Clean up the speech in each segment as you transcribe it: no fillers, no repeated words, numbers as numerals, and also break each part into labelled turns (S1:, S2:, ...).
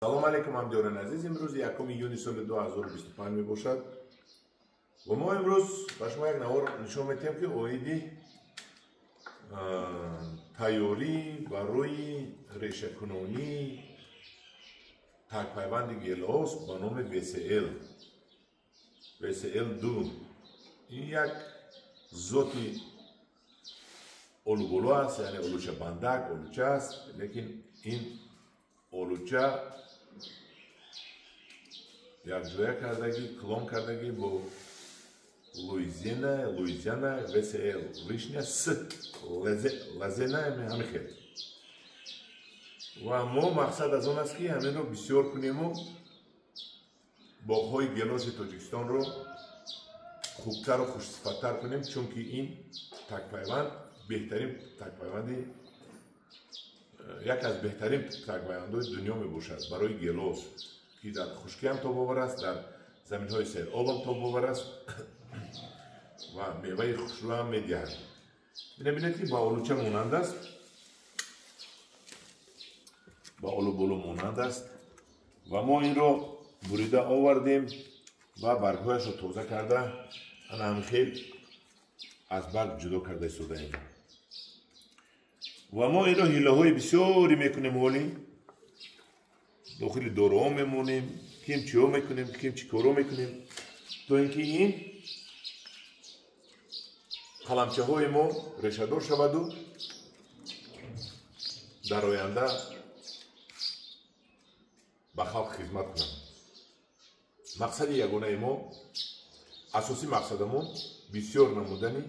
S1: Салом алейкум, ҳамдиёрони азиз. Имрӯз 1 июни соли 2025 мебошад ва мо имрӯз ба шумо як навор нишон медиҳем, ки оиди тайёрӣ барои решакунонии такпайванди гелос ба номи ВСЛ, ВСЛ2. Ин як зоти олуболо аст, яъне олучабандак, олуча аст, лекин ин олуча якҷоя кардагӣ, клон кардагӣ бо Луизиана ВСЛ вишня с лазена, ҳамин хел. Ва мо мақсад аз он аст, ки ҳаминро бисёр кунему боғҳои гелоси Тоҷикистонро хубтару хушсифаттар кунем, чунки ин такпайванд беҳтарин такпайванди, як аз беҳтарин такпайвандҳои дунё мебошад барои гелос, ки дар хушкиам тобовар аст, дар заминҳои серобам тобовар аст ва меваи хушрӯам медиҳад. Бинед, ки ба олуча монанд аст, ба олуболу монанд аст. Ва мо инро бурида овардем ва баргҳояшро тоза карда, ана ҳамин хел аз барг ҷудо карда истодаем. Ва мо инро ҳилаҳои бисёре мекунем, ҳоли дохили доруҳо мемонем, ким чиҳо мекунем, ким чӣ коро мекунем, то ин ки ин қаламчаҳои мо решадор шаваду дар оянда ба халқ хизмат кунад. Мақсади ягонаи мо, асосии мақсадамон бисёр намудани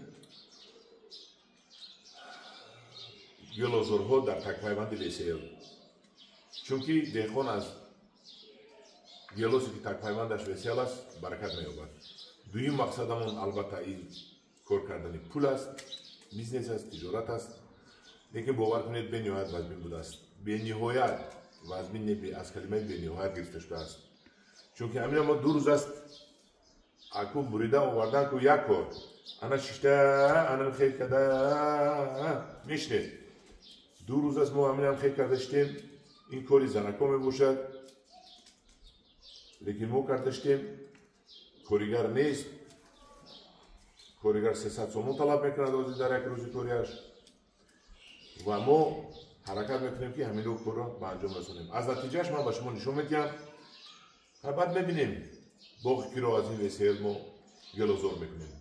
S1: гелозорҳо дар такпайванди ВСЛ, чунки деҳқон аз гелосе, ки такпайвандаш ВСЛ аст, баракат меёбад. Дуюм мақсадамон албатта ин кор кардани пул аст, бизнес аст, тиҷорат аст. Лекин бовар кунед, бениҳоят вазмин будааст, бениҳоят вазмин, аз калимаи бениҳоят гирифта шудааст, чунки ҳамина мо 2 рӯз аст аку бурида овардан ку як кор, ана шишта, ана хел карда мешинед. 2 рӯз аст мо ҳаминам хел карда шитем. Ин кори занако мебошад, лекин мо карда шитем. Коригар нест, коригар 300 сомон талаб мекунад ҳозир дар як рӯзи кориаш. Ва мо ҳаракат мекунем, ки ҳамин корро ба анҷом расонем. Аз натиҷааш ман ба шумо нишон медиҳам. Баъд мебинем боғи киро аз ин ВСЛ мо гелозор мекунем.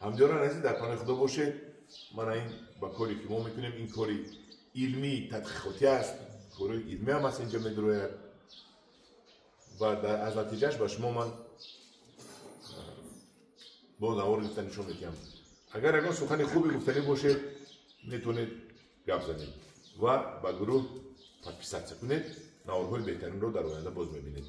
S1: Ҳамдиёрон азиз, дар паноҳи Худо бошед. Мана ин ба коре, ки мо мекунем, ин кори илмии тадқиқотӣ аст, кори илмӣ ҳам аст, инҷа медурояд. Ва аз натиҷааш ба шумо ман бо навор гирифта нишон медиҳам. Агар ягон сухани хуби гуфтанӣ бошед, метавонед гап занед ва ба гурӯҳ подписаться кунед. Наворҳои беҳтаринро дар оянда боз мебинед.